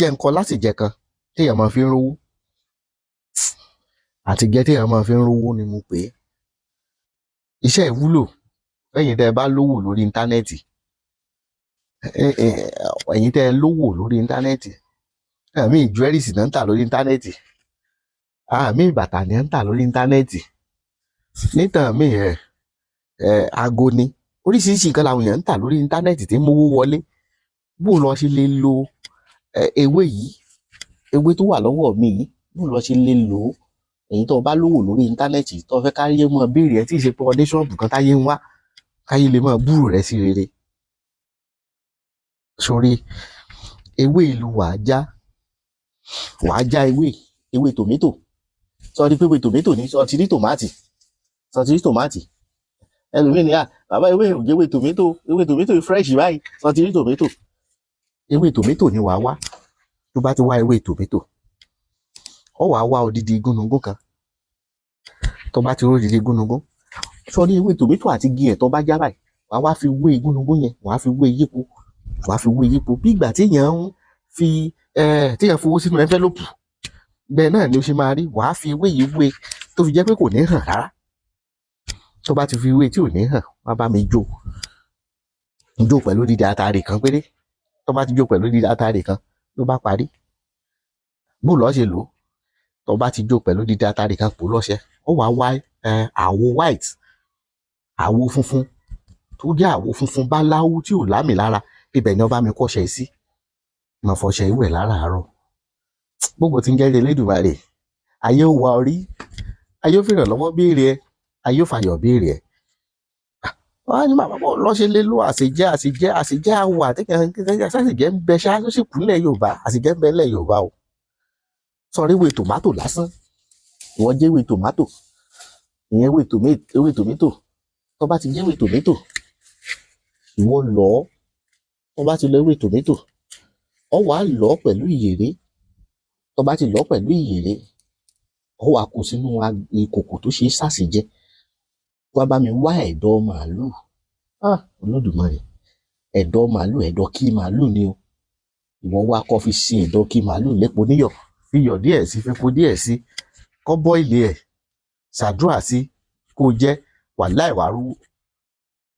Jẹ́ nǹkan lásìjẹ kan téèyàn máa fi ń rówó, àtijẹ téèyàn máa fi ń rówó ni mo pè é. Iṣẹ́ ìwúlò lẹ́yìn tẹ́ ẹ bá lówó lórí íńtánẹ́ẹ̀tì. Ẹ̀yin tẹ́ ẹ lówó lórí íńtánẹ́ẹ̀tì, àmì jewelries náà ń tà lórí íńtánẹ́ẹ̀tì, àmì bàtà ní ń tà lórí íńtánẹ́ẹ̀tì, nítàn mí ẹ ẹ aago ni, oríṣiríṣi nǹkan làwọn èèyàn ń tà lórí íńtánẹ́ẹ̀tì tí ń mówó wọlé. Bó lọ ṣe lè lo ewé yìí, ewé tó wà lọ́wọ́ mi yìí, bó lọ ṣe lè lò ó? Ẹ̀yin tó o bá lówó lórí íńtánẹ́ẹ̀tì, tó o fẹ́ káyé mọ́ béèrè ẹ, tí ì ṣe pé ọ ní ṣọ́ọ̀bù kan táyé ń wá, káyé lè máa gbúrò rẹ sí rere. Sórí ewé ìlú, wàá já, wàá já ewé, ewé tòmẹ́tò. Sọ rí pé ewé tòmẹ́tò ní, sọ ti rí tòmátì, sọ ti rí tòmátì. Ẹlòmíì ní à bàbá, ewé òjò, ewé tòmẹ́tò, ewé tòmẹ́tò fresh báyìí. Sọ ti rí tòmẹ́tò? Ewé tòmẹ́tò ni wàá wá. Tó bá ti wá ewé tòmẹ́tò, ọ wàá wá odidi gúnugún kan. Tó bá ti rí odidi gúnugún, sọ ní ewé tòmẹ́tò àti igi ẹ̀, tó bá já báyìí, wàá wá fi wé gúnugún yẹn, wàá fi wé yípo, wàá fi wé yípo bí ìgbà téèyàn ń fi téèyàn fowó sínú envelope, bẹ́ẹ̀ náà ni ó ṣe máa rí. Wàá fi ewé yìí wé tó fi jẹ́ pé kò ní hàn rárá. Tó bá ti fi wé tí ò ní hàn, wá bá mi jó jó pẹ̀lú odidi atare kan péré. Tó bá ti jó pẹ̀lú odidi atare kan, ló bá parí. Bó lọ́ọ́ ṣe lò ó? Tó bá ti jó pẹ̀lú odidi atare kan, pò lọ́ṣẹ, ó wàá wá àwo white, àwo funfun tó jẹ́ àwo funfun báláwú tí ò lámì lára. Ibẹ̀ ni ó bá mi kọ́ṣẹ́ sí, máa fọṣẹ ìwẹ̀ láràárọ̀. Gbogbo tí ń jẹ́ Elédùmarè, ayé ó wá orí, ayé ó fìrànlọ́wọ́ béèrè ẹ, ayé ó fàyọ̀ béèrè ẹ. Wọ́n á ní bàbá, bọ́ lọ́ ṣe lè lo àṣejẹ? Àṣejẹ, àṣejẹ àwọ̀ àṣejẹ ń bẹ ṣá, tó sì kú nílẹ̀ Yorùbá. Àṣejẹ ń bẹ nílẹ̀ Yorùbá o. Sọrí ewé tòmátò lásán, ìwọ jẹ́ ewé tòmátò ìyẹn, ewé tòmátò. Tó bá ti jẹ́ ewé tòmátò, ìwọ lọ̀ ọ́. Tó bá ti lọ ewé tòmátò, ọ wàá lọ̀ ọ́ pẹ̀lú ìyèré. Tó bá ti lọ̀ ọ́ pẹ̀lú ìyèré, ọ wàá kó sínú ìkòkò tó ṣe é sàṣèjẹ. Wá bá mi wá ẹ̀dọ̀ màálù. Ah, Olódùmarè! Ẹ̀dọ̀ màálù, ẹ̀dọ̀ kí màálù ni o. Ìwọ wá kọ́ fi ṣe ẹ̀dọ̀ kí màálù lépo níyọ̀, fi iyọ̀ díẹ̀ sí, fepo díẹ̀ sí, kọ́ boil ẹ̀, ṣàdúrà sí, kó jẹ́. Wàláì, wàá rówó.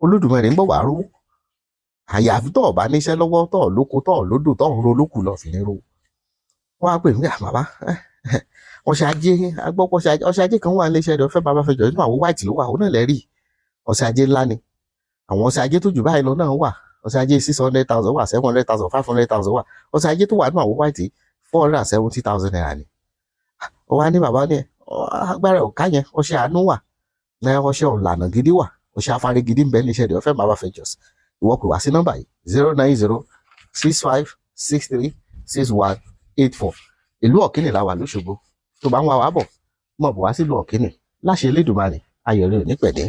Olódùmarè ń gbọ́, wàá rówó. Àyàfi tó o bá níṣẹ́ lọ́wọ́, tó o lóko, tó o lódò, tó o ń ro lókù lọ fi ní rówó. Wọ́n á pè mí, "Bàbá, ọṣẹ ajé, agbọ́pọ̀ ọṣẹ ajé kan wà nílé iṣẹ́ rẹ̀, ọ̀fẹ́ bàbá fẹjọ́ inú àwo white ló wà." Òun náà lẹ́rìí ọṣẹ ajé ńlá ni. Àwọn ọṣẹ ajé tó jù báyìí lọ náà wà. Ọṣẹ ajé 600,000 wà, 700,000, 500,000 wà. Ọṣẹ ajé tó wà nínú àwo white, ₦470,000 ni. Ó wá ní bàbá ní agbára ọ̀ká yẹn. Ọṣẹ àánú wà, ọṣẹ ọ̀lànà gidi wà, ọṣẹ afárí gidi ń bẹ nílé iṣẹ́ rẹ̀, ọ̀fẹ́ bàbá fẹjọ́. Ìwọ pè wá sí nọ́mbà yìí, 09065636184. Ìlú Ọ̀kínì la wà lóṣogbo. Tó bá ń wá wa bọ̀, mọ̀ bọ̀ wá sílùú Ọ̀kínì. Láṣẹ Elédùmarè, ayọ̀ rẹ̀ ò ní pẹ̀dé.